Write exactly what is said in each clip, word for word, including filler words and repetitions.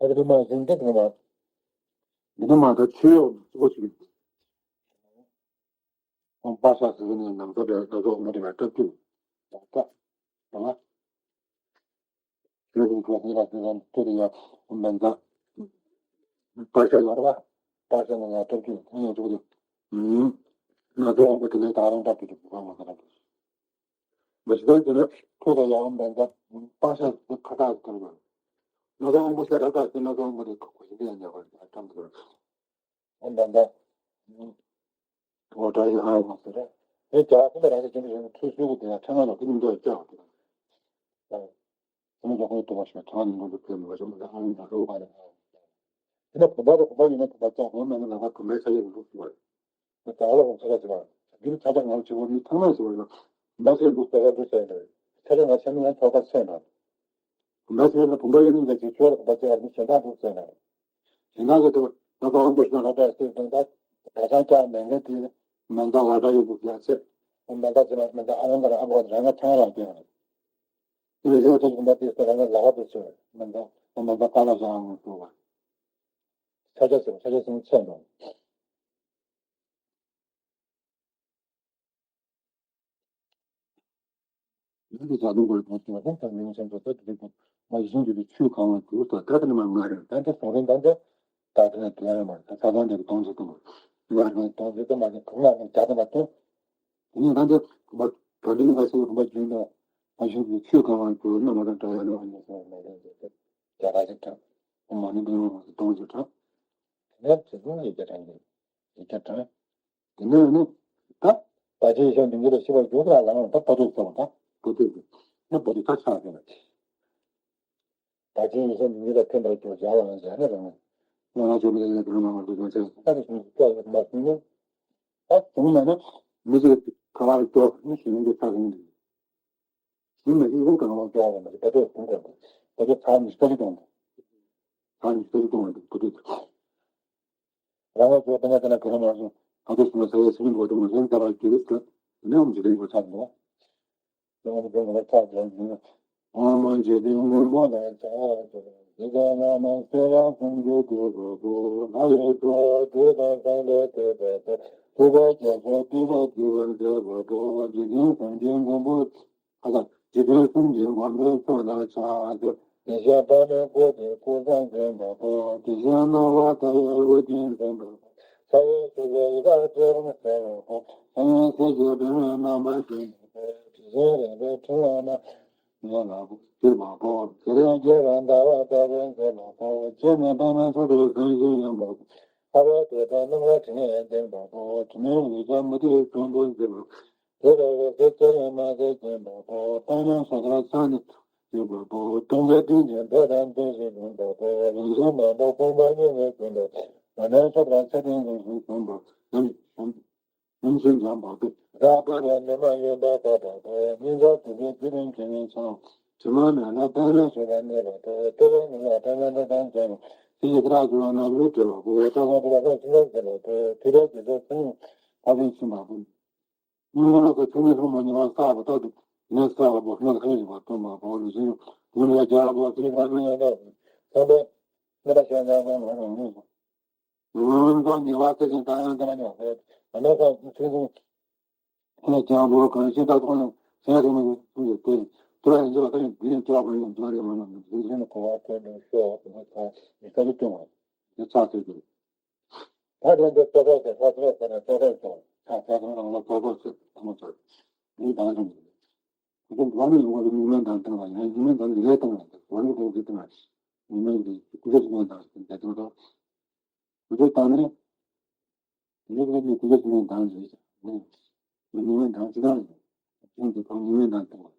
ཨ་རེ་མ་ཟིན་ཏེ་དེ་མ། འདི་ནི་མ་ད་ཆོས་འོག་ཅིག་པ་ས་ཟེར་ནས་ནམ་ཟླ་བའི་ཟླ་ཚོགས་མ་དེ་མ་སྐྲག་རྒྱུ། ད་ལྟ་ད་ང་ཆོས་ཀྱི་གོ་སྲིད་ལ་ཟེར་ན་ལྟོས་ཡ་མེ་མདའ་པ་ས་ཡོད་ར། པ་ས་ནས་ཡང་སྐྲག་རྒྱུ་ཡོད་ཚུགས་དུས། ན་ཚོད་འོང་པ་དེ་ལས་ད་རང་སྐྲག་རྒྱུ་དེ་བུ་ག་མ་ཟེར་ར། མ་གཞི་དོན་དེ་ནི་ཐོག་ཏུ་ཡང་མེ་མདའ་པ་ས་ཁ་ཐག་ཐོན་དགོས། ན་ཚོད་འོང་པ་ཤ་ཁ་ཐག་ཟེར་ན་ཚོད་འོང་པ་དེ་ཁོ་ཁོ་ཞིག་ཡང་ཉེ་བར་ཡང་ཁྲམ་དགོས། ཨོ་འདྲ་འདྲ། ཨོ་འདྲ་ཡི་ཨ་མ་ཟེར་རེད། ཨེ་ཅག་ཁོ་ན་རང་གི་ཅན་གྱི་ཚུལ་ཤུལ་གྱི་དེ་ཡང་ཕྲེང་བ་ལ་ཀུན་འདོད་ཅག་དེ། ཨ་ཁོ་ན་ཅག་ཁོ་ན་ཏོ་བ་ཤོད་ཕྲེང་བ་ནི་འདོད་དུ་ཕེབས་མི་བ་ཤོད་མི་ལ་ཨ་ཡིན་ན་རོ་བ་རེད། དེ་ནས་བུམ་པ་དང་བུམ་པ་ཡིན་ན་བུམ་པ་ཅག་བུམ་མེད་ན་ལ་བ་བུམ་པའི་ས་ཡི་ལུགས་སུ་བ་རེད། ད་ལ་བ་ས་ཡ་ཟེར་བ་རེད། འདིར་ཆ་ཆ་ངར་ཆེ་བོ་ནི་ཐང་ན་ཟེར་བ་རེད། འདའ་ཟེར་ལུགས་ས་ཡ་ལུགས་ས་ཡ་རེད། ཆ་ཆ་ངར་ཆེ་ནི་ཡང་ཐོག་ཁ་ཚད་ན། བུམ་པ་ཟེར་ན་བུམ་པ་ཡོད་ནི་འདྲ་ཅིག་ཆོས་ལ་བུམ་པ་ཅིག་ཡར་ནི་གཞན་དག་འདུག་ཟེར་ན། གཞན་དག་གི་དུ་ད་ལྟ་འོང་པོ་ཞིག་ལ་ད་ཟེར་དོན་དག་ད་ཆ་ཀྱང་མེད་མཁན་དེ་མེ་མདའ་ལ་ད་ཡོད་འདུག་ཡ་ཟེར། མེ་མདའ་ཟེར་ན་མེ་མདའ་ཨ་རང་ག་རང་ཨ་བོ་རང་ང་ཐང་རང་སྟོན། དེ་ལས་ཟེར་བ་ད་བུམ་པ་དེ་ཟེར་རང་ང་ལ་ཧ་དུ་ཟེར་མེ་མདའ་མེ་མདའ་ཀ་ལ་བཟང་ངོ་འདུག་བ། ཆ་ཆ་ཟེར་ཆ་ཆ་ཟེར་ཚད་འདུག་ཡོན་ཏན་བཟའ་བཏུང་དགོས་པའི་དོན་ལ་ལྷན་ཐབས་མིང་ཅན་དུ་ལྟ་དུ་ལེགས་པར་མ་གཞི་འགྱུར་བའི་ཆོས་གང་བ་གྱུར་ཏོ། ད་དེ་ནི་མ་ང་རེད། ད་འདི་སོང་རིང་ད་འདི་ད་དེ་ནི་དེ་ཡང་མ་རེད། ད་ས་ཐང་འདི་གི་སྟོང་ཚོ་སྟོང་ང་རེད། སྟོང་ཚོ་སྟོང་མ་རེད། གང་ལ་ནི་བརྒྱ་དང་མ་སྟོང་། དེ་ནི་ད་འདི་བ་བ་འདི་ནི་ང་སེ་བ་བ་རྒྱུན་དུ་མ་གཞི་འགྱུར་བའི་ཆོས་གང་བ་གྱུར་ན་མ་དང་འདྲ་ཡ་ནི་བ་ཉི་སོང་མ་རེད། བརྒྱ་ད་ཅིག་གྲངས་མ་ནི་འདི་ནི་སྟོང་ཅིག་གྲངས་དེ་ནི་ཚེ་ཚུན་ཡི་གེ་གྲངས་ཡི་གེ་གྲངས། དེ་ནས་ནི། ད། བ་ཅན་ཡེ་ཤེས་འབྱུང་འགྱུར་ལ་ཤེས་པར་གྱུར་ལ་ལའང་ད་བ་དུ་ཚོ་བ་ད། བ་དུ་ཚོ། ན་བ་དུ་ད་ཆགས་ཟིན་ལ། བ་ཅན་ཡེ་ཤེས་འབྱུང་འགྱུར་ལ་ཐིམ་པར་གྱུར་བྱ་ལའང་བྱ་ནི་རང་། ང་རང་ཚོ་མི་ལ་ཡང་དུ་མ་མ་དུ་མ་ཆགས་ས་དེ་བྱུང་ཞིག་ཀྱོག་ཡོད་མ་བྱུང་ནི། ད་བྱུང་མེད་ན། མི་ཚོས་ག་བར་ཀྱོག་ནི་ཞེ་ནི་འདི་ཆགས་ཟིན་ལ། ཞིང་མ་ཞིག་ཡོང་གང་བ་ཀྱོག་མ་ཞིག་བ་དུ་བྱུང་དགོས་བ་དུ་ཚགས་ནི་ཤི་ཏ་ལི་གཏོང་དགོས། ཚགས་ནི་ཤི་ཏ་ལི་གཏོང་བ་དུ་བ་དུ། རང་ངོས་སུ་ལྟ་ན་ལྟ་ན་གོ་ར་མ་སོང་། ག་དུས་སོང་ན་ས་ཡ་སེ་རིང་གོ་དུ་མ་ལེན་ལྟ་བར་གྱུར་ཏེ། དེ་ནས་འོམ་ཇི་ལྡན་གོ་ཆགས་འགྲོ། འོམ་ཇི་ལྡན་གོ་ཆགས་འགྲོ། འོམ་ཇི་ལྡན་མགོན་པོ་ལ་ཆགས་འགྲོ། ཇི་ལྟར་བླ་མ་སེ་ར་ཀུན་གྱི་དུས་སུ་ལྷ་ཡི་ཐུགས་དུས་དང་སངས་རྒྱས་ཐུགས་པའི་ཐུགས་པ་རྒྱ་མཚོ་སྤྲུལ་པ་རྒྱུ་བར་མཛད་པ་པོ། འཇིག་རྟེན་གསུམ་གྱི་མགོན་པོ། ཨ་ཙི། འཇིག་རྟེན་གསུམ་གྱི་མགོན་པོའི་ཚོགས་ལ་ཕྱག་འཚལ། དེ་བཞིན་དཔལ་ལྡན་སྐུ་དེའི་སྐུ་གསུང་ཐིམ་པ་པོ། དེ་བཞིན་སྣང་བ་མཐའ་ཡས་ཨོ་རྒྱན་ཐིམ་པ་པོ། ས་ཡི་ཆུ་བཞི་ཡི་གེ་ཚེ་རིང་སེང་བ་པོ། སངས་རྒྱས་སྲས་ཀྱི་པདྨས་རྣམ་པར་བརྒྱན་པ་པོ། དེ་བཞིན་རིག་པའི་ཕྲེང་བ་རྣམས་ཉེ་ལ་ཕུལ་བ་པོ། དེ་རིང་རྒྱལ་བའི་ཟླ་བ་ལྟ་བུར་མཛད་པ་པོ། སྤྱན་ནི་པདྨ་འཚལ་སོགས་གང་ཞིག་ཡིན་པ་པོ། ཁ་བ་དེ་དག་རྣམ་པར་དྲི་མས་ལྡན་པ་པོ། དྲི་མེད་ལུས་འཆང་མུ་ཏིག་གི་གྱང་པོ་མཛེས་པ། དེ་ལ་རོལ་རྩེད་རྩེ་རིང་མ་ཟེར་གྱིན་པ་པོ། རྟ་རྣོན་སོ་ཐར་ཚ་ནི་གྱིན་པ་པོ། དུང་བའི་སྤྲིན་གྱིས་འབོད་དང་བདེན་བཞིན་འདུན་པ་པོ། རིན་ཆེན་མང་པོ་ཕུང་པོ་སྙེད་ནས་གྱིན་པ། མ་ནེའི་ཆབ་བྲག་ཚེ་རིང་ལུས་སུ་གྱིན་པ། ཡུམ་ཡུམ་ཡུམ་ཆེན་འཇམ་དཔལ་དཔལ། རབ་འབར་བའི་མི་མ་ཡིན་པ་དག་པ་པོ། སྙིང་རྗེ་དུད་འགྲོའི་རྒྱུད་དང་མཁྱེན་བརྩེ་ཚང་། དྲི་མ་མེད་ལ་དཔལ་ལྡན་ཤེས་རབ་གནས་པ་པོ། ལྟེ་བའི་ནུས་པ་དཔལ་ལྡན་འགྲོ་དོན་ཅན། ཚེ་ཡི་སྐེ་རགས་བསྒྱུར་བ་རྣམས་ལུས་སྤྲུལ་པ་པོ། ལྟ་བ་པོ་ལ་སོགས་ཤིང་རྟ་འཛིན་པ་པོ། དུས་རབས་ཀྱི་ལོ་ཚན་ཕ་བན་ཕྱིན་པ་པོ། སྙིང་རང་ལ་སོགས་ཆུ་མིག་ལྷུང་མ་མྱོང་བ་བསགས་པ་རྟག་ཏུ་ནད་བསགས་པ་པོ། སྔར་ཁ་ཡི་བ་སྟོན་པ་པོ། ལུས་སེམས་ཡུམ་ལ་རྒྱལ་པོ་ཚེ་རིང་བ་སྨན་ཡང་དག་པོ། ཚངས་པའི་སྨན་པ་ཤ་ཉག་པོ་ང་རང་ཉིད་ཀྱང་། ལུང་རིང་ཐོག་ཉེ་བ་ཚེ་ཞིང་དང་ཡང་ལྡན་པ་ཉག་པོ། ང་ནི་ཁ་ཚེ་ཞིང་ཁོ་ལ་ཀྱང་ལོ་གང་ཤེས་དག་ཐོག་ནས་སེང་རེ་མ་ཡོད་ཚུལ་ཡོད་དེ། དུ་ར་ཡིན་གྱི་བ་ཁ་ཡིན་དུ་ཡིན་གྱི་བ་ཁ་ཡིན་དུ་ར་རེ་མ་ཡོང་དུ་ཡིན་གོ་བ་ཁོ་ལ་ཤོ་བ་ཁོ་ཁ་ཡིན་ཁ་ལུ་སྟོན་བ་ཡིན་ཚ་ཚོད་དུ། ད་དེ་འདི་ལྟོ་ཕོག་ཟེར་ལྷ་ཚོགས་ཟེར་ནས་ལྟོ་ཕོག་ཟེར་ལྷ་ཚོགས་རང་ལ་ལྟོ་ཕོག་ཟེར་ཐ་མ་ཚོགས་འདི་དང་ཞིང་འདི་འདི་ལ་ནི་ཡོང་བ་ལ་མིག་སྨན་དང་ལྡན་པ་ཡང་མིག་སྨན་དང་ལས་བཏང་བ་དང་བར་གྱི་ཕོག་གི་བཏང་བ་མིག་སྨན་འདི་ཀུ་ཤ་སྨན་དང་ལྡན་པ་ཀུ་ཤ་བཏང་ནས་འདི་ལ་ནི་ཀུ་ཤ་སྨན་དང་ཞེས་མིག་སྨན་དང་ཅི་དང་ཡང་ཅུང་དུ་ཕོག་མིག་སྨན་དང་ལྡན་པ།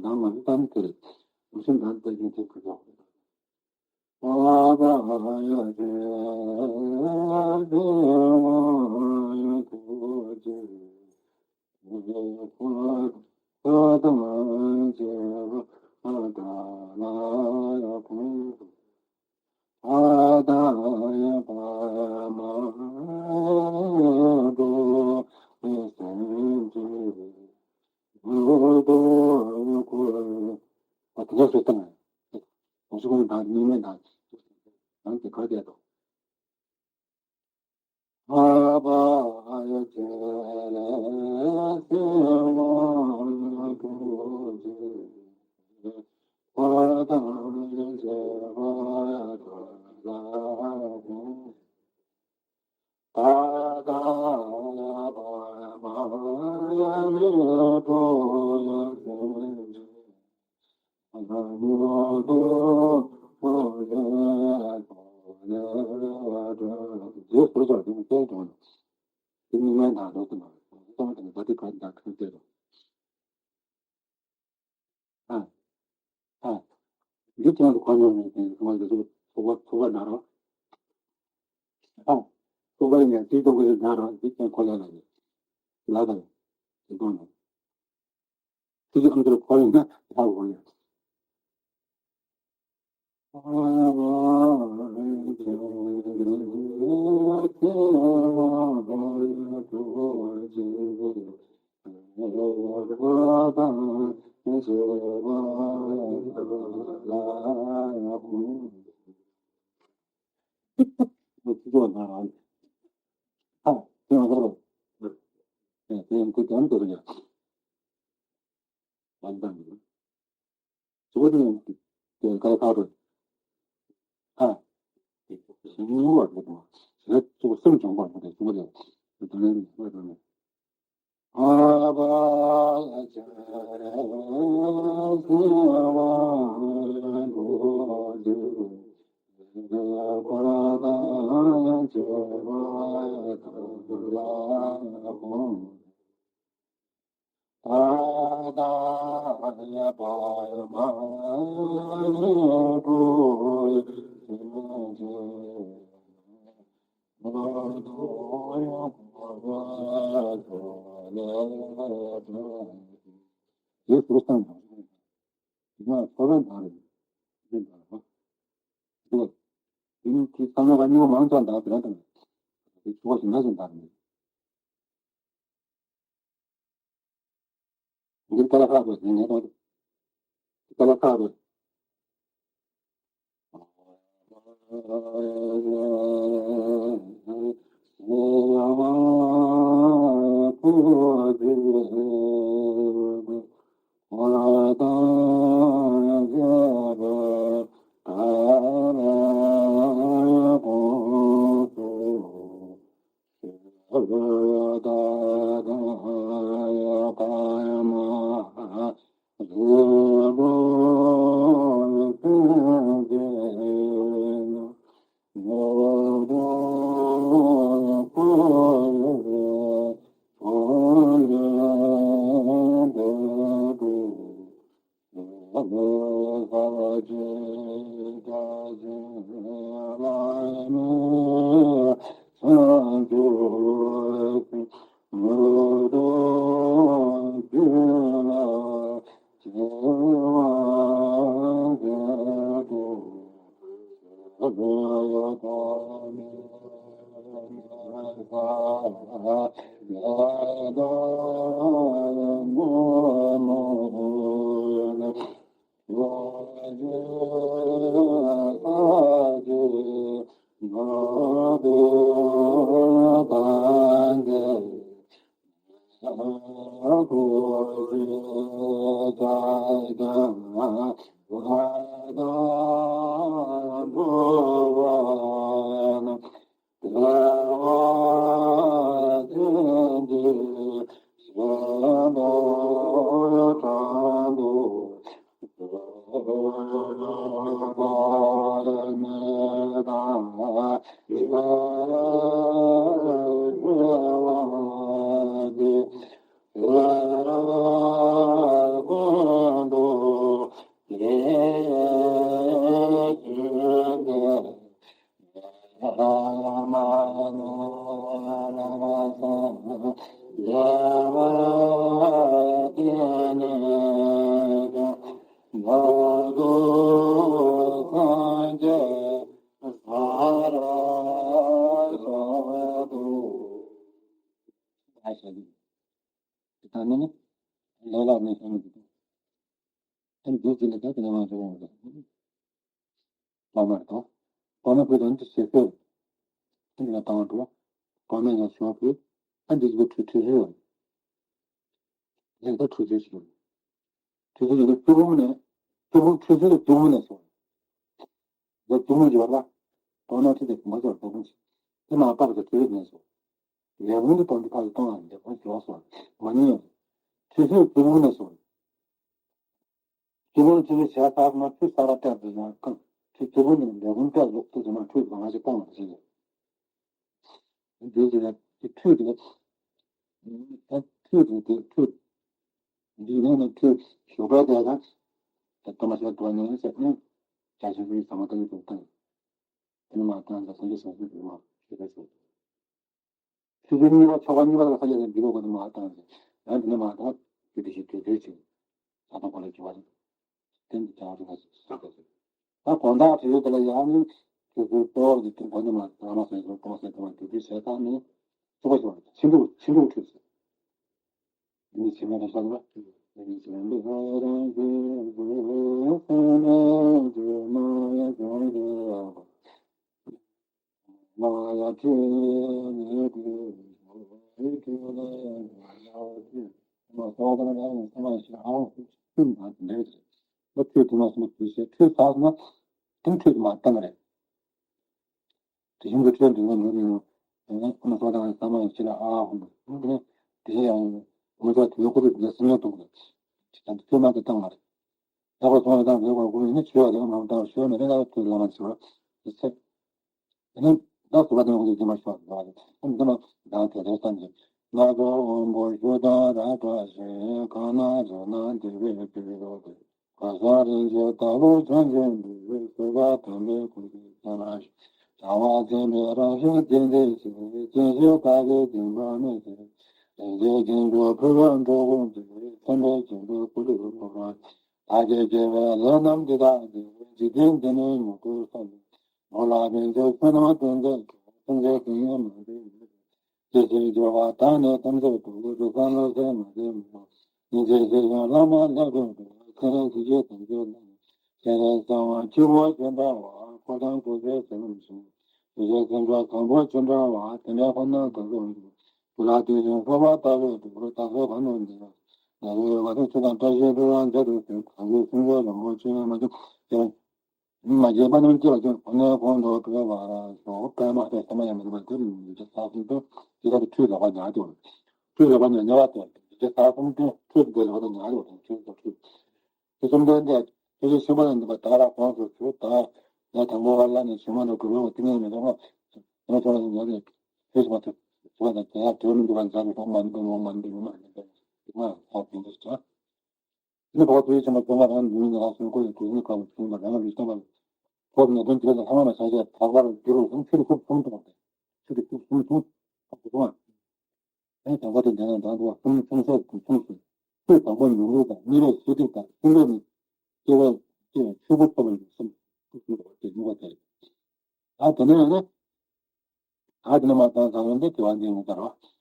ཡང་ང་ཚོ་གཏམ་དེ་རེད། ང་ཚོ་འདང་བསྟན་མཁན་དེ་ཁོ་ཚོ། ཨ་དེ་འདྲ་བཟོས་བཏང་ཡང་། ང་ཚོ་ཁོང་དང་གཉིས་མེད་དང་། ནང་དེ་ག་བསྡད་དོ། ཨ། ཨ། འདི་དོན་དུ་གོ་མྱོང་མེད་མཁན་ཚོ་ཚོ་ཚོ་བ་ན་རོ། ཨ། ཚོ་བ་ཡིན་ཡང་དེའི་སྟོང་གི་ན་རོ། འདི་ཀྱང་ཁོ་ལ་ལ་ཡོད། ལ་དང་། དེ་དོན་དུ། དེ་ཀྱི་ཨང་ཚོར་ཁོ་ཡིན་ན་ཐག་གོ་ཡོད། ཨ། ཞིང་ངོ་བར་དུ་དང་། ཞེས་གཙོ་བོ་སེམས་བྱུང་བར་མ་དང་ཞིང་ངོ་དེ་དེ་དེ་དེ་དེ། ཨ་བ་ལ་ཅ་ར་སེ་བ་འགོ་དེ། ཁོ་ར་དང་ཅེ་བ་དང་ལ་ཁོང་། ཡེ་སུ་སང་དང་། དེ་ནས་ཚོར་བ་དང་རེད། དེ་འདྲ་བ། དེ་ནི་དེ་ཚང་མ་གཉིས་པོ་མང་ཚོགས་དང་དེ་འདྲ་དང་། དེ་ཚོ་བ་ཞིག་ན་བཞིན་དང་རེད། འདིར་ཀ་ལ་ཁ་དགོས་ཟིན་ངེས་དང་། ཀ་ལ་ཁ་དགོས། ནི་ནི་ལས་ལ་ནི་ཤེས་ནི་འདུག་ཨ་ནི་རྒྱུ་ཅི་ལ་ད་དེ་ནས་མ་འགྲོ་བ་འདུག་གོང་མ་རེད་དོ། གོང་མ་བོད་དོན་དུ་ཞེ་སོགས། ཨ་ནི་ལ་བཏང་བ་འགྲོ། གོང་མའི་ཡང་ཞུ་བ་ཕུལ། ཨ་འདི་ཚོ་ཁྲུས་ཁྲུས་ཟེར་བ། ལས་ད་ཁྲུས་ཟེར་ཞུ། ཁྲུས་ཟེར་ཞུ་ཏུ་བུམ་ནས། ཏུ་བུམ་ཁྲུས་ཟེར་ཏུ་བུམ་ནས་སོ། ལ་ཏུ་བུམ་ཡོད་ལ། གོང་མ་ཁྲུས་ཟེར་མ་ཟེར་ཏུ་བུམ་ཞིག་དེ་མ་པར་དུ་ཁྲུས་ཟེར་ནས་སོ། ལས་ཀུན་གྱི་དོན་དུ་ཕར་གཏོང་བ་ལས་ཀུན་ཞོག་སོ། མ་ཉེས། ཁྲུས་ཟེར་ཏུ་བུམ་ནས་སོ། སྤྱི་བོར་ཚུར་ཞལ་ལྟ་ན་ཁྲུས་གསར་པ་སྤྲད་དུ་ཡང་ཁང་ཁྲུས་སྤྱི་བོ་ནས་འབྲས་བུ་སྤྲད་ལོག་ཏུ་ཟིན་ན་ཁྲུས་གང་ཞིག་སྤོང་བ་ཞིག་འདི་ཞིག་ལ་ཁྲུས་དེ་ཁྲུས་དེ་ཁྲུས་འདི་ནང་ན་ཁྲུས་ཞུ་བ་དེ་དང་ད་ལྟ་མ་བཤད་དོ་ནས་ཟེར་ནས་བྱ་བྱེད་ཀྱི་ཚང་མ་ལྟ་བུ་དང་། དེ་ནི་མ་བཏང་ད་སངས་རྒྱས་སངས་རྒྱས་ཀྱི་མ་ཞུ་བ་ཞུ། ཆོས་ཚུལ་གཉིས་པ་ཆོ་ག་གཉིས་པ་ལ་ས་ཆ་ལ་འདི་ལོ་གོ་ནི་མ་བཏང་ཟེར། ཡང་འདི་ནི་མ་བཏང་དེ་དེ་བཞིན་དུས་དུས་ཕྱིན། ས་དང་གོ་ལ་གྱུར་པ་རེད། དེ་འདི་ཀྱང་རིག་པ་ཞིག་ས་ཆ་ཟེར། ད་གོང་དག་དེ་ཡོད་དེ་ལ་ཡང་ནི་ཆོས་ཚུལ་གཙོ་བོ་འདི་དེ་གོ་ནི་མ་ར་མ་སོན་སོན་གོ་མ་སོན་གོ་མ་དུས་དུས་བྱས་ཙང་ནི་ཆོ་ག་ཞུ་བ་ཕྱིན་དྲུག་ཕྱིན་དྲུག་ཁྲུས་ཟེར། འདི་ནི་ཕྱི་མ་ར་ས་ལ་འདི་ནི་ཕྱི་མ་ར་ས་ལ་ད་ནི་ད་སུ་བ་དང་ཁོང་ཚོ་སྒྱུ་མ་ཤོག་ལ་ཨ་ནི་ད་དེ་ལ་མ་ཞུ་བ་ཨ་ནི་ད་ནི་ད་དེ་ལ་བསམ་གྱི་ང་ཚོ་དབང་པོ་ཞུ་དང་ར་བྲ་ཞིང་གང་ན་བྱོན་ན་འདི་བས་བདེ་བའི་རོ་སྟེ། གང་ཟག་རིན་ཆེན་དག་ལུ་བྱོན་ཅིང་འདུས་པའི་བཟོད་པ་དམ་པའི་སྐུ་ཞིག་ཀྱང་ན་ཞིག་བྱ་བ་མཛད་པའི་རང་བཞིན་རྟེན་འབྲེལ་ཞིག་སྐྱེ་ཤི་བདག་གི་སྦྱིན་པ་མེད་ཅིང་། ལན་གཅིག་སྦྱིན་སོགས་ཕུལ་བར་འགྲོ་ཀུན་ཏུ། མཚན་དཔེ་སྦྱིན་པའི་སྐུ་ལུས་འགྲོ་རང་། བདག་གིས་བགྱིས་པའི་ལས་རྣམས་འདི་དག་ནི། འཇིག་རྟེན་འདི་ནས་མྱུ་གུ་བསགས་ནས། མོ་ལ་ཕན་ཕྱིར་བསོད་ནམས་སྟོང་ཟད་ཀྱང་། སེམས་ཅན་སྡུག་བསྔལ་མ་བདེན་མེད། ཇི་སྲིད་འགྱུར་བ་དག་ནི་ཐམས་ཅད་དུ། དུག་གསུམ་རླུང་ཟད་མ་བདེན་མེད། ཉིན་མཚན་ཕྱིར་ཡང་ལྷག་མ་ལས་ཀུན་འགྲོ། ཚེ་རབས་ཇི་བཞིན་ཐམས་ཅད་ན། སྤྱན་རས་གཟིགས་དབང་ཆེན་པོ་ཇི་འདྲ་བ། འཁོར་དང་འཁོར་བའི་ཚུལ་རྣམས་བཞིན། ཇི་སྲིད་སེམས་ཅན་གང་པོ་ཇི་འདྲ་བ། དེ་འདྲའི་འཁོར་རྣམས་དག་གསུམ་དུ། ཇི་ལྟར་དུས་གསུམ་འཁོར་བ་ལྟ་བུར་སྒྲོལ། བདག་སོགས་གང་དུ་འདུ་ན། ནད་རིགས་བར་དོ་ཆོས་དང་བཀྲ་ཤིས་འཕེལ་བར་མཛད་དུ་གསོལ། གང་གིས་སེམས་ཅན་བཟང་པོ་སྤྱོད་པ་མ་བྱུང་། མ་བྱས་པ་རྣམས་བྱས་པར་བྱ། གོང་ནས་གོང་དུ་འཕེལ་བར་ཤོག་པདྨ་སྟེ་ས་མ་ཡ་མི་རིགས་པ་དེ་ནི་ཇི་ལྟར་གསུངས་དོན་ཇི་ལྟར་ཁྲུས་ལེགས་པར་མྱང་སྟེ། ཁྲུས་ལེགས་པར་མྱང་མྱང་བ་སྟེ་ཇི་ལྟར་གསུངས་དོན་ཁྲུས་འདི་ལེགས་པར་མྱང་སྟེ་ཁྲུས་དང་ཁྲུས། དེ་གསུམ་ལྡན་དེ་དེ་བཞིན་གཤེགས་པ་ལ་འདུད་པ་དག་ལ་དགོངས་སུ་གྱུར། ད་ཡང་དང་པོ་བ་ལ་ནི་ཞུ་མ་ནོར་གུ་རུ་ཏིང་ངེ་མི་འདུག་ང་། ང་ཚོ་ལ་ཉོ་རེ་ཕེབས་མ་ཐུབ། ཞུ་བ་དང་དེ་ཡང་དོན་མི་འདུག་པ་མཛད་དེ་ཐོག་མ་འདུག་ལོང་མ་འདུག་མ་འདུག་ང་ཧ་གོ་འདུག་ཅག་ནི་བོ་དུས་ཆེན་པོ་ཚང་མ་རང་ཉིད་ནས་ལ་སོན་ཁོ་ཡི་དུས་ནི་གང་བྱུང་བ་རང་ལུས་སྟོང་པ་ལ། ཁོ་ནི་དོན་དེ་ལ་ལྷག་མ་བྱ་བྱེད་དག་པར་འགྱུར་རོ་གསུངས། ཆུ་ལུགས་ཁུག་གསུམ་དུ་བ་སྟེ། ཆུ་ལུགས་ཁུག་གསུམ་གསུམ་ཁུག་གསུམ། ཨེ་དང་པོ་དེ་འདྲ་ན་དང་པོ་གསུམ་གསུམ་སོགས་གསུམ་གསུམ་གསུམ། ཆུ་དང་པོ་ཉུང་རུ་དང་གཉིས་པ་ཞི་སྡུག་དང་གསུམ་པ་ནི་སྐྱེ་བ་སྐྱེ་བ་ཆོས་སྐུ་ཐོབ་པའི་གསུམ་གསུམ་དུ་བ་སྟེ་ཉུང་བ་དེ། ད་དེ་ནས་ཡང་ན། ད་དེ་ནས་མ་བཏང་ས་ཡོང་དེ་དེ་བ་འདི་ངོ་ལྟར་བ།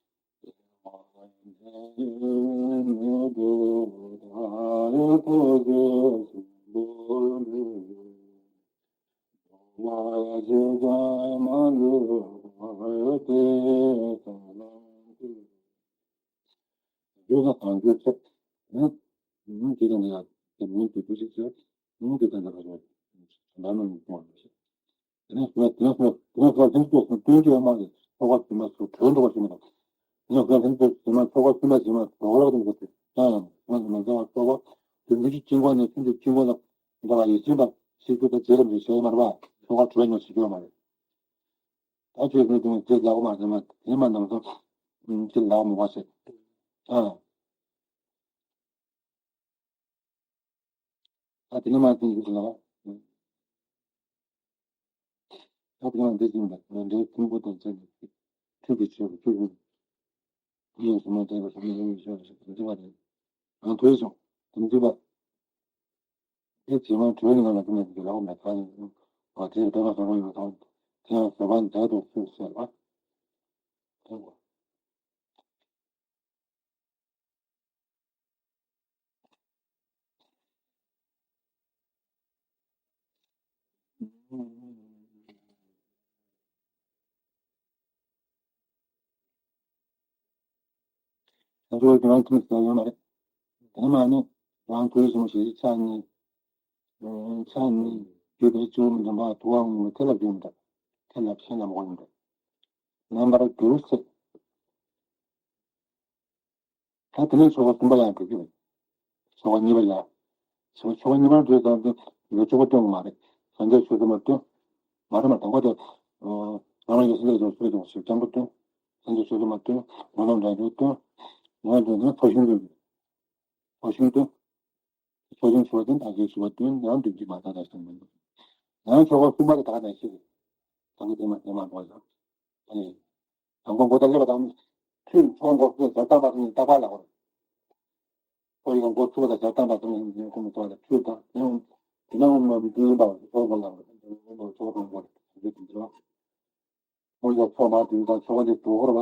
ཡོད་ན་གང་འགྱུར་ཚེ། ཡང་། ཡང་དེ་དང་ཡང་དེ་མིན་དུ་དུ་ཞིག་ཚེ། ཡང་དེ་དང་འདྲ་བ་ཞིག་ལ་ནང་གཏོང་བ་ཞིག་དེ་ནས་སོ་དེ་ནས་སོ་དེ་ནས་སོ་ལྷན་ཅོག་སོ་སྟོན་གྱི་འོ་མ་གི་ཚོགས་པ་བྱིན་པ་སོ་གྲོལ་འགྲོ་བ་ཞིག་མ་དང་། དེ་ནས་སོ་ལྷན་ཅོག་བྱིན་པ་ཚོགས་པ་བྱིན་པ་བྱིན་པ་གྲོགས་རབ་ཏུ་འགོད་དེ་ཡང་ཡང་ང་ཚོ་མ་འདྲ་བ་ཚོགས་པ་དེ་མི་གཅིག་དཀྱིལ་འཁོར་ནས་སེམས་ཀྱི་དཀྱིལ་འཁོར་ལ་འདྲ་བ་ཡིད་བཞིན་པ་ཤེས་རྒྱུ་དང་རྗེ་རབ་ཀྱི་ཞལ་མ་རེད་པ། ཚོགས་པ་གྲོལ་ཉོ་ཞིག་ཡོད་མ་རེད། ད་ཁྱོད་ཀྱིས་དེ་ལག་མ་དེ་མ་དེ་མ་ནང་སོ་ཅི་ལག་མོ་བ་ཞིག་ཨ། ད་དེ་ནས་མ་ཐོན་གྱི་ལ། ད་དེ་ནས་འདི་བཞིན་པ་འདྲའི་ཕུང་པོ་དང་བཅས་པའི་ཁྲུས་ཀྱི་ཆོས་ཀྱི་ཆོས་ཀྱི་ཡིན་ཟེར་མ་དྲན་པ་ཟེར་མ་ཡིན་ཟེར་ཟེར་ཟེར་བ་རེད། ང་ཐོས་སོང་དམ་ཚིག་པ། དེ་བྱེད་མ་གྲོལ་ནས་ང་ལ་དེ་ནས་དེ་ལ་འོ་མེད་ཁ་ཡིན། ང་དེའི་ལྟ་བ་བཟང་པོ་ཡོད་དང་དེ་ཡང་བཟོད་པ་མཛད་དུ་གསོལ་ཟེར་བ། ང་ཚོ་ཁྱེད་རང་ཁྱིམ་ཟ་ཡོད་མ་རེད། དེ་ནས་མ་ནི་རང་གོས་བཟུང་ཞིག་ཆ་གཉིས། ཆ་གཉིས་རྒྱུ་དེ་བཅུ་མི་འདུག་པ། དུ་བ་འོང་མི་ཐེ་ལབ་རྒྱུ་མི་འདུག་ཐེ་ལབ་ཤེས་ལ་མ་གོ་མི་འདུག་རྣམ་པར་འགྱུར་སྲིད། ད་དེ་ནས་ཆོ་ག་གསུམ་པ་ཡང་འགྲོ་རྒྱུ་རེད། ཆོ་ག་གཉིས་པ་ཡང་། ཆོ་ཆོ་ག་གཉིས་པར་འགྲོ་ཙང་དེ་ལོ་ཆོ་ག་སྟོན་གྱི་མ་རེད། སངས་རྒྱས་ཆོས་སྲིད་མ་སྟོན། མ་རེད་མ། དང་པོ་དེ་རང་རང་གི་སངས་རྒྱས་ཆོས་སྲིད་ཀྱང་ཞིག་སྐྱབས་འགྲོ་སྟོན། སངས་རྒྱས་ཆོས་སྲིད་མ་སྟོན། ངོ་ལོག་འདྲ་འགྱུར་སྟོན། ངོ་ལོག་འདྲ་འགྱུར་ཕར་ཕྱིན་སྟོན། ཕར་ཕྱིན་སྟོན། ཕར་ཕྱིན་ཆོས་སྟོན། ད་གའི་ཞུ་བ་སྟོན། ཡང་སྟོན་གྱི་མ་ད་ད་སྟོན་མི་འདུག་ཡང་ཆོ་ག་གསུམ་པ་དེ་ད་ད་ཤེས་རེད། ད་གི་དེ་མ་དེ་མ་འགྲོ་ཡང་། ཨ་ནི། དང་པོ་མགོ་ལྟག་ལེགས་པ་དང་། ཁྲུས་ཚོགས་འགོ་བཙུགས་ཟབ་དང་པ་དང་ནི་རྟག་པར་ལ་གོ། ཁོ་ཡི་མགོ་ཚུགས་པ་དང་ཟབ་དང་པ་དང་ནི་ཁོ་མི་ཚོགས་ལ་ཁྲུས་དང་། དེ་ནང་མ་མི་དུས་ཡིན་པ་ཚོགས་འགོ་ལ་གོ། ཚོགས་དང་འགོ་ལ་གོ། ཁོ་ཡི་ཚོགས་མ་དུས་དང་ཆོ་ག་འདི་དུ་ཧོར་བ།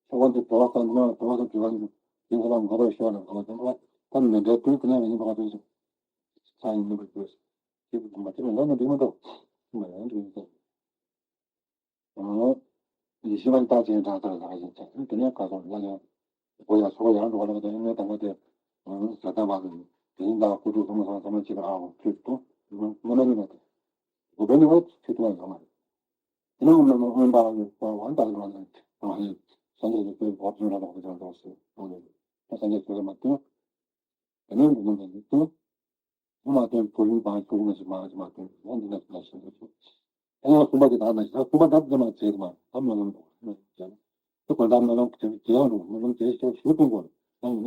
ཆོ་ག་འདི་དུ་བ་དང་ནི་དུ་བ་དང་དུ་བ་ནི་དེ་ཁོ་ལ་འགོ་པའི་ཤོག་ལ་གོ། དེ་ཁོ་ད་མི་འདྲ་དུས་དེ་ནང་ཡིན་པ་ག་དུས་ས་ཡིན་པ་དུས་ཁྱེད་ཀྱི་མ་ཁྱེད་ལ་ནི་འགྲིག་མི་འདུག་མ་ཡང་འགྲིག་མི་འདུག་ཡེ་ཤེས་པ་རྟག་ཅན་དྲག་ཚར་ལ་ཡིན་ཚར། དེ་ནས་ཁ་སང་ལ་ཡང་སྒོ་ཡང་སོགས་ཡང་འགྲོ་བ་ལ་དེ་ནས་དང་པོ་དེ་ཟ་ཐང་བ་དེ་ཡིན་ད་ཀུ་ཏུ་ཁོ་མོ་ཚང་ཚང་མ་གཅིག་ཨ་ཁོ་ཁྲུས་གཏོང་ངོ་མ་ཡིན་ན་དེ་སྒོ་བེ་ནི་བ་ཁྲུས་གཏོང་ཡང་མ་རེད། དེ་ནས་འོ་མ་མ་འོན་པ་ཡོད་པ་བ་འདག་ལ་ལ་ལ་སངས་རྒྱས་ཀྱི་བོད་བབ་ཅུང་ར་ལོག་པའི་ཚང་ཚོགས་སུ་སངས་རྒྱས་ཀྱི་མ་སྟོན། དེ་ནས་འགྲོ་མ་འདི་སྟོན། ངོ་མ་དོན་གོ་རིམ་པ་ཤོག་ནས་མ་མ་དོན་ཡང་འདི་ན་ན་ཤེས་འདུག་ཨ་ཡང་གསུམ་པ་དེ་དག་ན་ཤེས། གསུམ་པ་དག་དེ་མ་བྱེད་མ་ཨ་མ་ལམ་དུ་དེ་གོ་ད་མ་ལམ་དེ་དེ་ཡང་རུང་མ་ལམ་དེ་ཤོག་ཤོག་གཏོང་དགོས། ད་ཡིན་ན་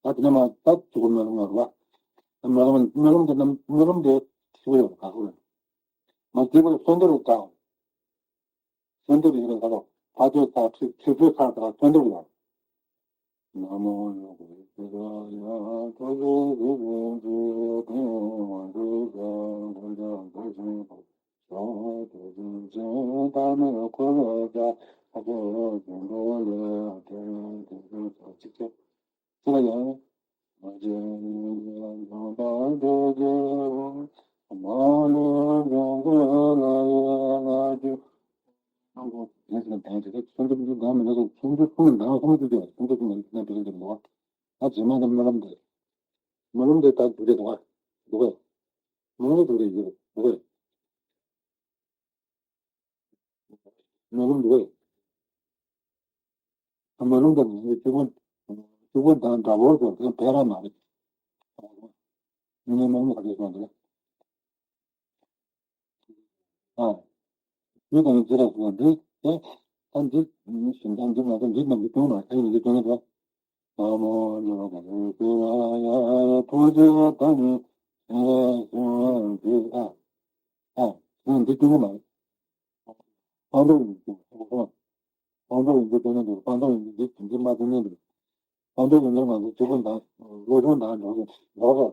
ད་དེ་ན་མ་ད་ཅི་གོ་མ་ལམ་ང་རུ་བ། མ་ལམ་མ་ལམ་དེ་ན་མ་ལམ་དེ་ཤོག་ཡོད་ག་གོ་རེད། མ་དེ་གོ་སོན་དེ་རུ་ག་གོ། ཚོན་དེབ་ཡིན་པའི་ཁ་ལོ། ཕ་ཚོད་ཚ་ཁྲི་ཁྲི་ཚོད་ཚ་དང་ཚོན་དེབ་ཡོད། ན་མོ་ཡོ་གུ་རུ་ཤི་ར་ཡ་ཐོ་ཚོ་གུ་རུ་ཇུ་ཏེ་ཝ་རུ་ཇ་གུ་ཇ་གུ་ཞིང་གུ་ཤོ་ཏེ་ཇུ་ཇེ་ཏ་ནེ་ཁོ་ར་ཇ་ཨ་ཇོ་ཇུ་འགྲོ་ལེ་ཨ་ཏེ་ཏེ་ཇུ་ཚ་ཅི་ཅི། ཅི་ལ་ཡང་། སྨོན་ལམ་འདི་ད་འདུག་རེད་འདུག་ག་འདུག་གས། སྨོན་ལམ་འདུག་རེད་འདུག་གས། སྨོན་ལམ་འདུག་གས། སྨོན་ལམ་འདི་ནི་གཅིག་པོ་གཅིག་པོ་དང་འདྲ་བོ་ཟེར་དེ་བས་ར་མ་རེད། ངས་སྨོན་ལམ་ག་རེ་གསུངས་འདུག་ཨ། འདི་དང་འདི་ར་གསུངས་འདི་དེ་ད་འདི་ཞིང་ཁམས་འདི་ང་ཚོ་འདི་རྣམས་ཀྱི་སྟོན་ལ་ཨེ་ཡིན་འདི་སྟོན་ལ། ན་མོ་ལོ་ག་ལེ་ཀུ་ར་ཡ་ཐུགས་རྗེ་ད་ནི་ཨེ་སོང་འདི་ཨ། ཨ། ཨ་འདི་སྟོན་གི་མ་རེད། ཕང་ཐོག་ཡིན་གྱི་ཕང་ཐོག་ཡིན་གྱི་སྟོན་གི་འདུག་ཕང་ཐོག་ཡིན་གྱི་འདི་འདི་མ་སྟོན་གི་འདུག་ཕང་ཐོག་ཡིན་གྱི་ང་ཚོ་སྤྱི་ཁོ་ན་བློ་སྦྱོང་དང་འགྲོ་གི་འགྲོ་གི་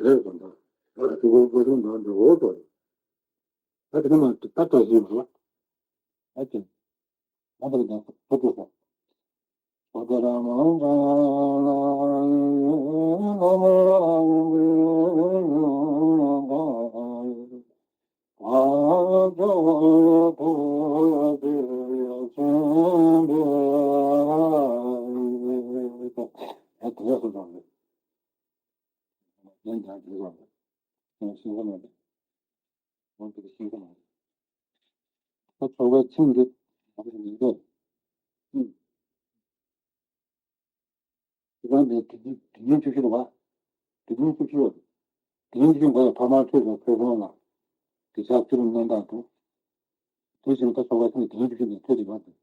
རེད་དང་། ད་དེ་གོ་གོ་དོན་དང་འདྲ་བོ་དོ། ད་དེ་ནི་མ་ད་ལྟ་ཞིག་རེད། ད་དེ་ང་ད་ལྟ་ད་ཐུག་ཐུག་སོང་། ད་ཚོགས་པ་ཚིག་འདི་ང་ཚོ་མི་འདུག་དེ་གང་དེ་དེ་ཉིན་དེ་ཉིན་བཅུ་བཞི་རེད་བ། དེ་ཉིན་བཅུ་བཞི་རེད། དེ་ཉིན་བཅུ་བཞི་མགོ་ཡ་ཐོག་མར་ཁྲིད་དང་ཁྲིད་སོང་ལ། དེ་ཕྱག་ཚུལ་གནང་དག་དང་། དེ་བཞིན་ད་ཚོགས་པ་ཚིག་དེ་ཉིན་བཅུ་བཞི་ནས་ཁྲིད་དེ་བ་དང་།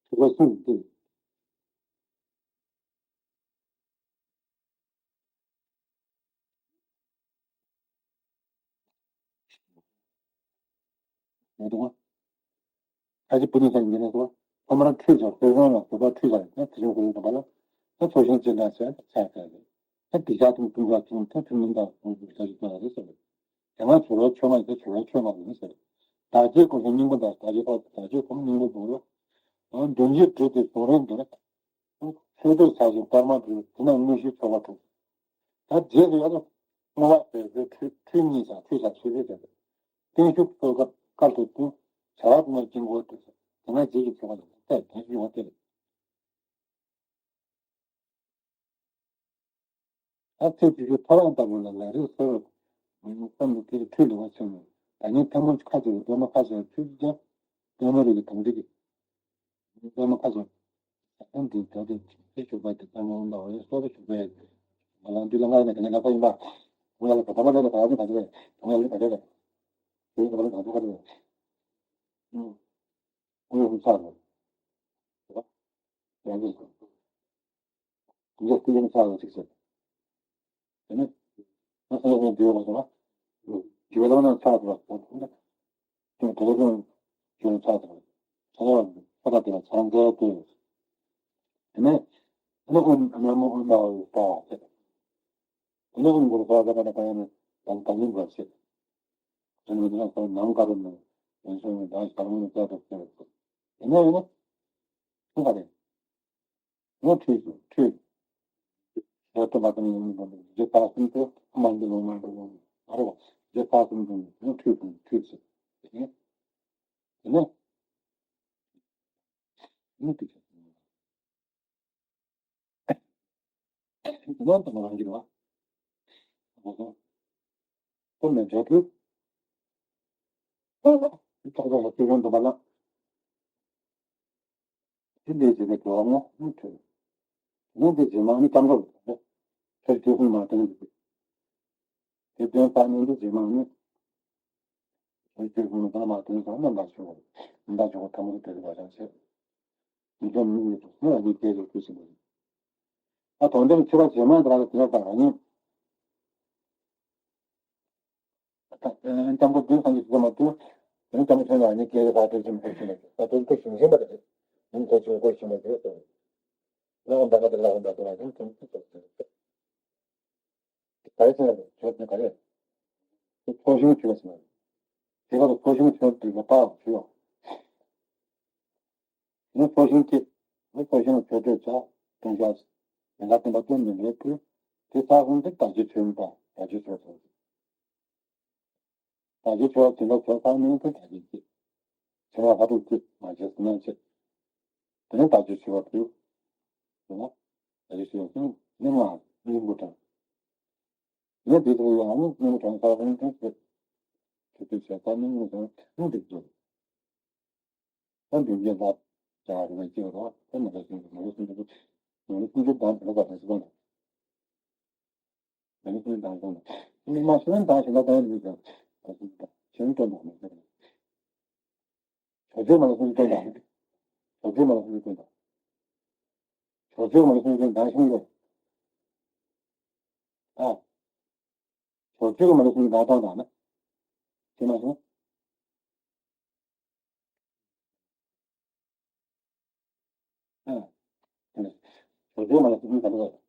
ཚོགས་པ་ཚིག་འདི། ཡོད་དོ། ད་ཅི་བུ་ནི་ས་ཡིན་ནས་སོ། ཐོག་མར་ཁྲུས་བྱ་དཔེ་བཟང་ལ་བོད་པ་ཁྲུས་བྱ་ཡིན་ན་དེ་བཞིན་གོ་ཡོད་པ་ལ། ད་ཚོགས་ཞིང་ཅི་འདྲ་ཟེར་ཆ་ཡག་རེད། ད་དེ་ཤ་དང་དུང་ཤ་ཆུང་ཐུན་ཐུན་མིན་དང་དུང་དུ་ཤ་ཞིག་ཐོན་ཡག་རེད་ཟེར། དེ་སྔ་བྱུ་རུའི་ཆོས་སྔགས་ཡིན་ད་བྱུ་རུའི་ཆོས་སྔགས་ཡིན་ཟེར། བདག་བསྐྱེད་སྒོམ་ཞིང་སྙིང་པོ་དང་བདག་བསྐྱེད་ཁོག་བདག་བསྐྱེད་སྒོམ་སྙིང་པོ་འདུག་ལོ། འདོན་བྱེད་འབྲུ་དེ་གཟུངས་རིང་འདོན། ཆོས་སྡེ་ཆ་ཞིག་པར་མ་འབྲུ་དེ་ན་དངོས་གཞིའི་ཆོ་ག་དྲུག་ད་རྗེས་སུ་ཡང་བསྔོ་བ་བཟོད་པའི་ཁྲུས་ཁྲུས་གཉིས་དང་ཁྲུས་བྱ་ཆོས་སྡེ་དེ་བརྟན་བཞུགས་གསོལ་ཁ་དཀར་དུ་བཏུང་། བྱ་བ་ཀུན་ལ་དཀྱིལ་འཁོར་དུ་དེ་ན་རྗེས་ཀྱི་ཆོ་ག་དང་ཏེ་དེ་ཞུ་བ་སྟེ། ད་ཚེ་ཕྱི་ཕྱི་ཐོ་རངས་ལྟ་བུ་ལ་ལ་རེ་སོར་བ་བསམ་དུ་དེར་ཁྲུས་ལེགས་པར་བྱུང་ནས་ད་ཉིད་ཐལ་མོ་ཁ་ཅིག་གི་སྒྲོལ་མ་ཁ་ཅིག་ཁྲུས་ཀྱང་སྒྲོལ་མ་རིགས་ཀྱི་དམ་ཚིག་གི་སྒྲོལ་མ་ཁ་ཅིག་ཨ་འདི་ད་དེ་ཚེ་ཞུགས་པ་དེ་ཐལ་མོ་འོང་དང་འོ་ཡ་སོ་སོ་ཞུགས་པའི་ང་ལ་འདུས་ལ་ང་ལ་ནས་ག་ནས་ལ་ཁ་ཡིན་པ། ང་ལ་ག་ད་མ་ལ་ལ་ག་ལ་ག་ལ་ག་ལ་ག་ལ་ག་ལ་ག་ལ་ག་ལ། ཀུན་སློང་ཚར་རེད། རེད། ཡང་གཅིག་ཀུན་སློང་ཚར་རེད་ཅིག་ཟེར། དེ་ནས་ང་ཚོ་ལ་འདི་ཡོད་པ་སོང་ན། རྒྱུད་ལ་ན་ཚར་དུ་བ་དེ་དེ་ལ་ཀུན་རྒྱུད་ལ་ཚར་དུ་བ་ཚར་བ་ཚར་དུ་བ་ཚར་འགའ་དེ། དེ་ནས་ཨ་ནི་ཀུན་ཨ་ནི་མོ་ཨ་ནི་མ་བ་ཡོད་པ་ཟེར། དེ་ནས་ཀུན་གོ་རུ་ཚར་དུ་བ་ན་ག་ཡ་ནི་དང་དང་ལིང་ག་ཟེར། དེ་ནས་ང་ཚོ་ནང་ཀ་རུ་ནས་ཡོན་སོང་ནས་ད་ཞར་མོ་ནས་བཙལ་དུ་ཟེར། དེ་ནས་ཡིན་ན་ཀུན་ག་རེད། ངོ་ཁྲུས་སུ་ཁྲུས། ཞལ་སྟོན་པ་དང་ཡིན་པ་རྗེ་ཕག་གསུམ་དུ་མ་འདི་ལོ་མ་འདི་ལོ་མ་རེད་བ། རྗེ་ཕག་གསུམ་དུ་ངོ་ཁྲུས་དང་ཁྲུས་སུ། དེ་ནས་དེ་ནས་དེ་ནས་དེ་ནས་དེ་ནས་དེ་ནས་དེ་ནས་དེ་ནས་དེ་ནས་དེ་ནས་དེ་ནས་དེ་ནས་དེ་ནས་དེ་ནས་ཁོ་ནས་འཇོག་དུས། ཐོག་ཐོག་ལ་ཚིག་ཡོང་འདུག་པ་ལ། དེ་འདྲའི་བྱེད་པའི་དགེ་བ་ངོ་མི་འཕྲོད། ངོ་འདི་རྗེས་མ་ནི་སྐྱབས་འགྲོ་ལ་ཐོབ། ཚེ་དུས་གསུམ་མ་བསྟན་གྱི། དེ་དོན་དག་ནི་འདི་རྗེས་མ་ནི། ཚེ་དུས་གསུམ་མ་མ་བསྟན་ཀྱང་རྣམ་པར་ཤོག་རྣམ་པར་ཤོག་ཐ་མ་དེ་དེ་བ་ཞང་ཆེ། མི་འདོམ་མི་ཡི་དུ་ནི་ལ་ནི་སྐྱེ་རུ་ཁུ་སིམ་པ། ཨ་དོན་དེ་ནི་ཆོས་པ་རྗེས་མ་འདི་ལ་དེ་ལ་དག་ཡིན། སྐྱབས་མགོན་བདུན་ཚང་གི་ཚུལ་མ་བཏུལ། དེ་ནི་སྐྱབས་མགོན་ཆེན་ལ་ནི་སྐྱེ་བའི་བར་དུ་ཕྱིན་པའི་ཕྱིན་པ་ད་དུང་དུ་ཞིང་ཞིང་པ་རེད། ཉིན་ཐོ་ཆུང་ཀོ་ཞིང་པ་རེད་ཟེར། ལ་འོན་པ་ལ་ལ་འོན་པ་ལ་དུང་ཐུང་ཐུང་ཐུང་ཐུང་། ག་རེ་ཟེར་ན་ཆོས་དེ་ག་རེ། ཚོགས་ཞིང་ཆོས་ཟེར་ན། དེ་ག་ཚོགས་ཞིང་ཆོས་དེ་ག་པའོ་ཆོས། ནི་ཚོགས་ཞིང་སྐྱེས། ནི་ཚོགས་ཞིང་ལ་ཆོས་སྤྲོས་བྱ། སྟོན་ཤག་ལས་ཀ་བསྟན་པ་སྟོན་མི་འགྲོ་ཕུལ། དེ་ཚར་སོང་དུས་བདག་གི་ཆོས་ཡིན་པ་བདག་གི་ཆོས་སོ། བདག་གི་ཆོས་དེ་འདྲ་ཆོས་ཚར་མིན་དུ་བདག་གི་སྐྱེས། ཆེ་བ་ཧ་ཏུ་སྐྱེས་མ་བྱས་སུ་ན་བྱེད། དེ་ནས་བདག་གི་ཆོས་པ་ཕུལ། དེ་ན་བདག་གི་ཆོས་སོང་ནི་མ་སྙིང་པོ་དྲངས། ནི་དེ་ཚོ་ཡང་ནི་སྙིང་པོ་དྲངས་ཚར་སོང་དུས་ཆོས་དེ་བྱས་ཚར་མིན་ནི་སོང་ནི་འགྲིག་འགྲོ། ད་འདི་འདྲའི་ལབ་བྱ་བ་རེ་བ་སྐྱེ་བ་རེད་བ། ད་མི་ལ་སུན་ཚུན་མི་ལ་སུན་ཚུན་མི་ལ་སུན་ཚུན་དང་དེ་ལ་བ་དང་སུ་དང་། མི་ལ་སུན་ཚུན་དང་དང་། མི་མ་སུན་དང་ཞིང་ལ་དང་ཡིན་ཀྱང་། ད་སུན་ཚུན་དང་ཞིང་སྟོན་དང་མི་སྟོན་དང་། བྱ་བྱེད་མ་ལ་སུན་ཚུན་སྟོན་དང་། བྱ་བྱེད་མ་ལ་སུན་ཚུན་སྟོན་དང་། ཕྱོགས་ཆོས་མ་ལུས་སེམས་ཅན་བདག་ཤིང་རེད། ཨ། ཕྱོགས་ཆོས་མ་ལུས་སེམས་ཅན་བདག་སྟོང་དང་ན། དེ་མ་ཟད། ཨ། དེ་ནས་ཕྱོགས་ཆོས་མ་ལུས་སེམས་ཅན་བདག་སྟོང་དང་།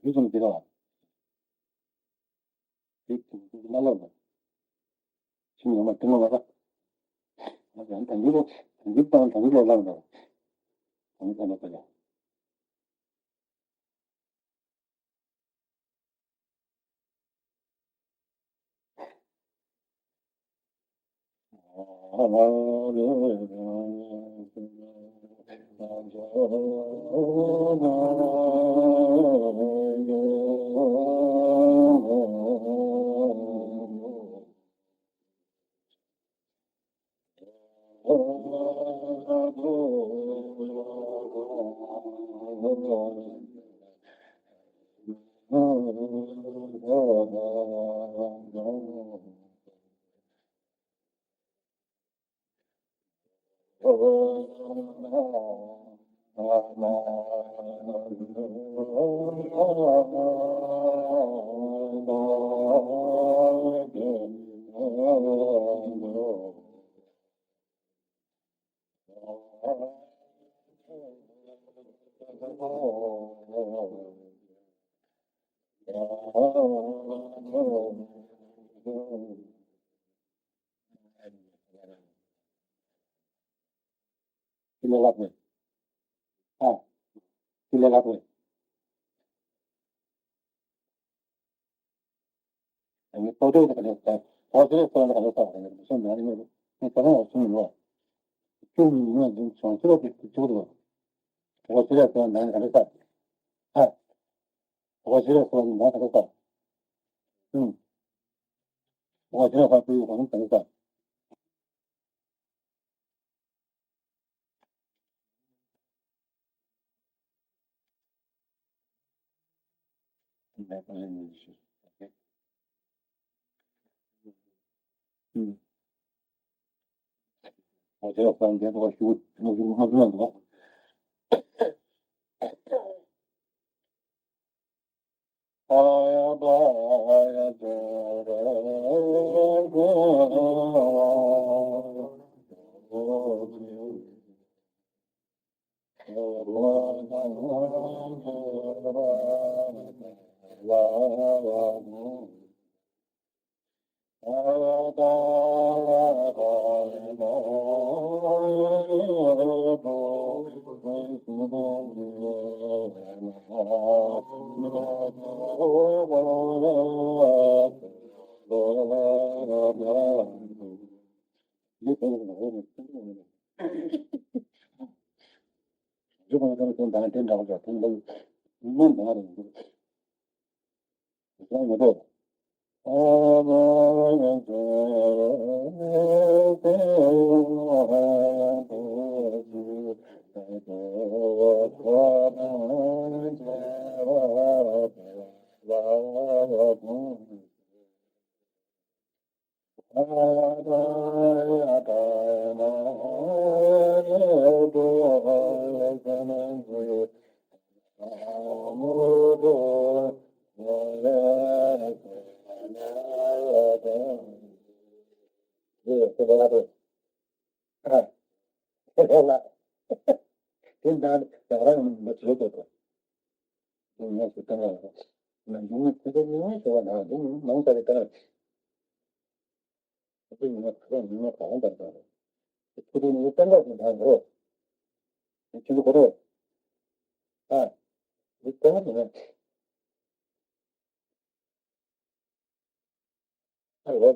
དེ་ཙམ་དེ་ལ། དེ་ཙམ་དེ་མ་ལབ་ན། ཁྱིམ་ཡོང་མ་དེ་མ་ལབ། ང་ཡང་དང་གི་ལོ། དང་གི་དང་དང་གི་ལོ་ལབ་ན། དང་གི་དང་ལོ་ལབ་ན། ཁྱི་ལས་ལྷག་པས། ཨ། ཁྱི་ལས་ལྷག་པས། ཨ་ནི་ཏོག་ཏོག་དང་ག་ནས་ས། ཨོ་སི་ལེ་སོ་ནང་ག་ནས་ས་བ་ནས་སོ་ནང་ནས་ངས་ཁ་སང་ཡང་གསུངས་ཡོད། ཁྱོད་ཉིད་ངས་འཛིན་བྱང་ཆུབ་ཀྱི་ཐུགས་ཐུགས་རེད། ཨོ་སི་ལེ་སོ་ནང་ག་ནས་ས། ཨ། ཨོ་སི་ལེ་སོ་ནང་ག་ནས་ས། ཨུམ། ཨོ་སི་ལེ་སོ་ནང་ག་ནས་ས། ལོ་དང་། འདི་ངས་སུ་བཏང་བ་ལ། ང་འདི་ངས་ཁྱེད་ཚོ་མི་ངས་ཟེར་བ་ན་འདི་ངས་མང་ས་རེ་བཏང་བ། འདི་ངས་ཁ་ཚ་མི་ངས་གང་བཏང་བཏང་རེད། ཁྱེད་ཚོ་ངས་བཏང་བ་ཟེར་བཏང་རེད། ཁྱེད་ཚོ་གོ་རེད། ཨ། འདི་བཏང་བ་ཟེར་ན། ཨ་ལོ།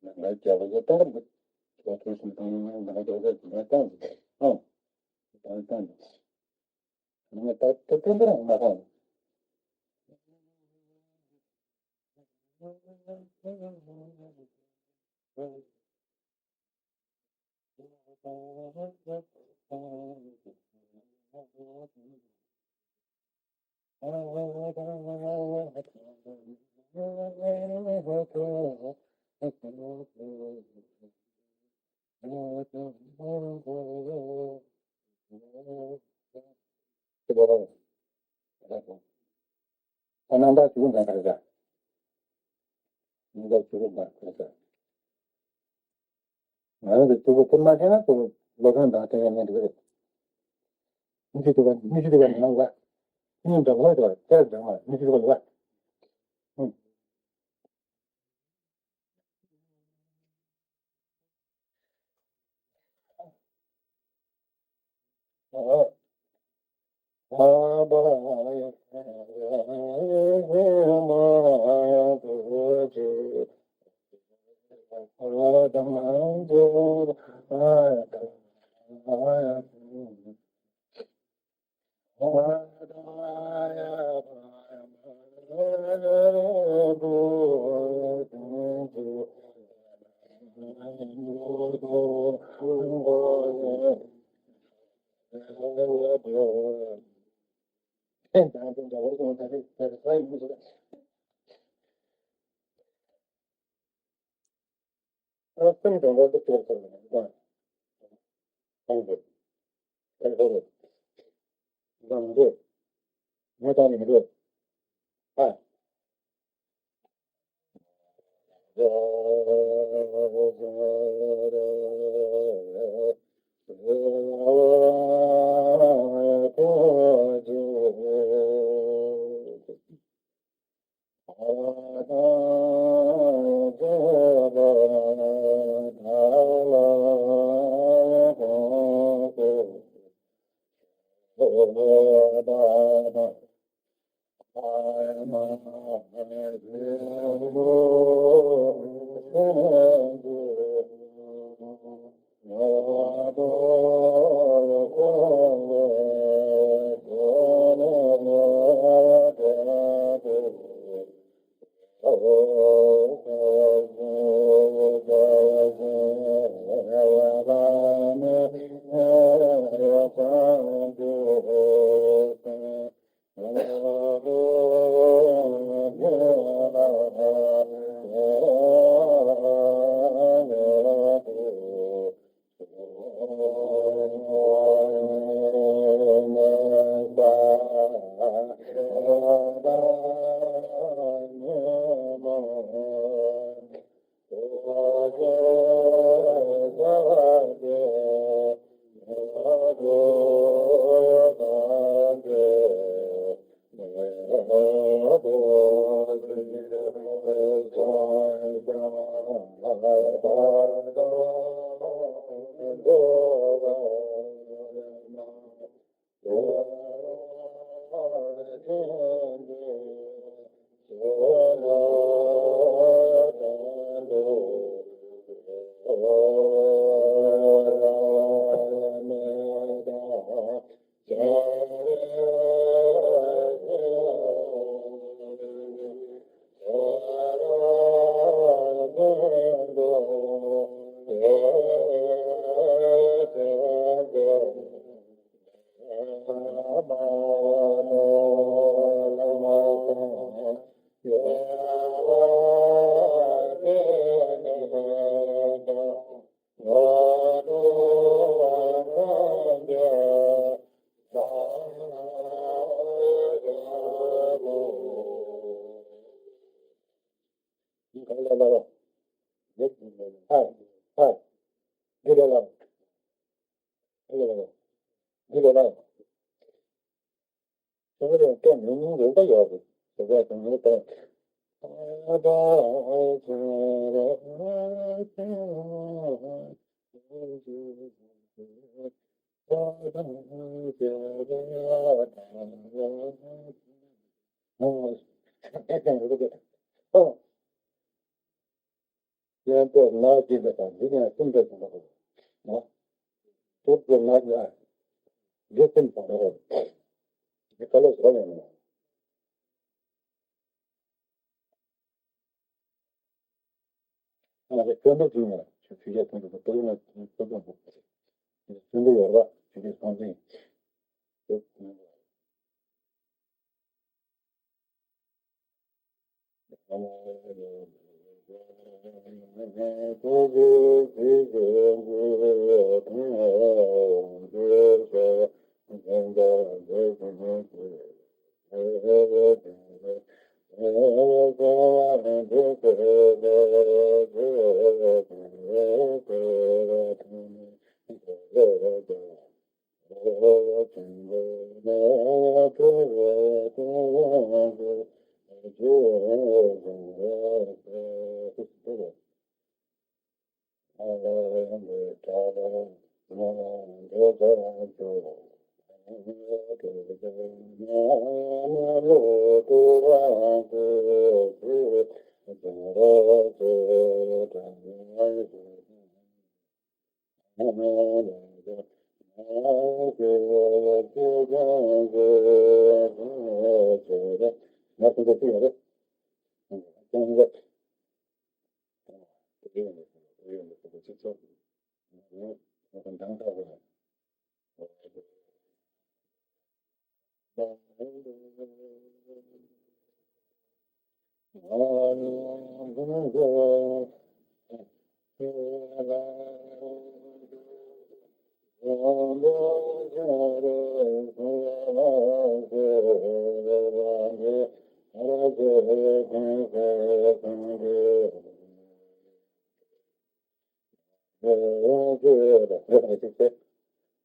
ང་རྒྱལ་བ་ཡོད་བཏང་གི་འདུག་ཁོ་ཐུགས་སུ་བཏང་ང་རྒྱལ་བ་ཡོད་བཏང་གི་འདུག་ཨང་། བཏང་བཏང་འདུག་ང་ད་ད་ད་ད་རང་མ་བཏང་། ཨ་ནང་ད་ཆུ་ཀུན་དང་ཁ་ཁ། ནང་ད་ཆུ་ཀུན་དང་ཁ་ཁ། ང་རང་གི་ཆུ་ཀུན་ཁུར་མ་ཤེས་ན་ཆུ་ཀུན་བློ་ཐོན་དང་ཐོན་ཡང་ངན་འགྲིག་རེད། ཉི་ཤུ་དྲུག་པ་ཉི་ཤུ་དྲུག་པ་ནང་ལ། ཉིན་འདྲ་བོ་དང་ལྟར་འདྲ་མ་ཉི་ཤུ་དྲུག་པ་ལ། ཨ་སེམས་དང་པོ་དེ་སྟེར་ཐུབ་མེད་པ། ཨང་པོ། ཨང་པོ། ཨང་པོ། ངོ་བཏང་ནས་མི་འགྲོ། ཨ། ཁྱོད་རང་སྐད་མི་སྙིང་རེ་འདྲ་ཡོད་རེད། དེ་ག་དེ་ནས་ད། གཞན་དོན་ལ་སྦྱིན་པ་དང་འདི་ཡང་སེམས་དཔའ་ཆེན་པོ་ལ། སྟོབས་ཀྱི་ལ་ཡང་འདི་སེམས་དང་འདྲ་བ། འདི་ག་ལ་ཟེར་ཡང་མེད། ང་ཚོ་སྐྱོན་འདྲ་བྱུང་ན་ཆུ་ཆུ་ཡ་ཐོན་འདུག་སྟོབས་ལ་སྟོབས་དང་སྟོབས་འདྲ་ཡོད་ར་ཆུ་ཆུ་སོང་ཙང་།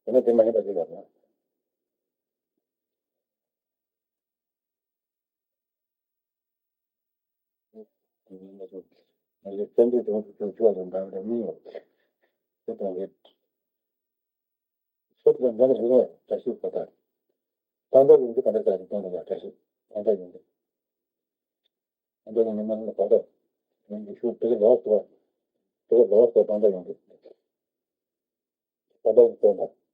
དེ་ནས་དེ་མ་ཡིན་པ་ཅིག་ལ་ན། ང་ཚོ་བཙན་བྱོལ་སྒྲུང་སྒྲུང་ཆོག་ལ་འདྲ་འདྲ་མི་ཡོང་། དེ་དང་རེད། སོ་ལ་འདྲ་འདྲ་རེད། བཀྲ་ཤིས་པ་ད། ཏན་ཏན་ཡོང་གི་ག་འདྲ་ཟེར་གི་ཏན་ཏན་ཡ་བཀྲ་ཤིས་ཏན་ཏན་ཡོང་གི། ཨ་འདྲ་ཡིན་ན་མ་ལ་བར་དོ། ཡང་གི་ཤུགས་དེ་ག་ལོག་ཏུ་བ། དེ་ག་ལོག་ཏུ་བ་ཏན་ཏན་ཡོང་གི། ཏན་ཏན་ཡོང་གི།